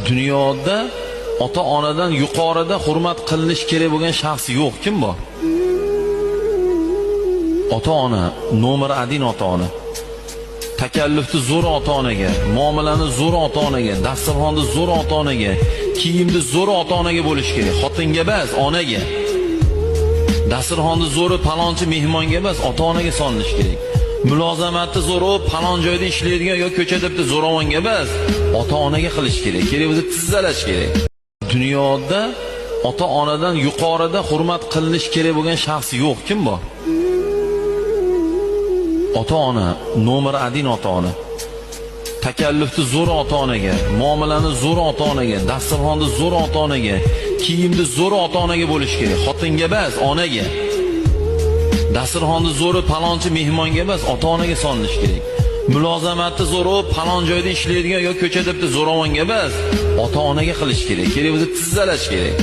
Dunyoda ota onadan yuqorida hurmat qilinishi kerak bo'lgan shaxs yo'q. Kim bor? Ota ona nomer 1 ota ona. Takallufni zo'r ota onaga, muomalani zo'r ota onaga, dasturxonni zo'r ota onaga, kiyimni zo'r ota onaga bo'lish kerak. Xotinga emas, onaga. Dasturxonni zo'ri palonchi mehmonga emas, ota onaga solinishi kerak. Mulozamatni zo'ri palon joyda ishlaydigan yo ko'chada bitta zo'ravonga emas, ota onaga qilish kerak. Kerak bo'lsa tizzalash kerak. Dunyoda ota onadan yuqorida hurmat qilinishi kerak bo'lgan shaxs yo'q. Kim bor? Ota ona nomer 1 ota ona. Takallufni zo'r ota onaga, muomalani zo'r ota onaga, dasturxonni zo'r ota onaga, kiyimni zo'r ota onaga bo'lish kerak. Xotinga emas, onaga. Dasturxonni zo'ri palonchi mehmonga emas, ota onaga solinishi kerak. Mulozamatni zo'ri palon joyda ishlaydigan yo ko'chada bitta zo'ravonga emas, ota onaga qilish kerak. Kerak bo'lsa tizzalash kerak.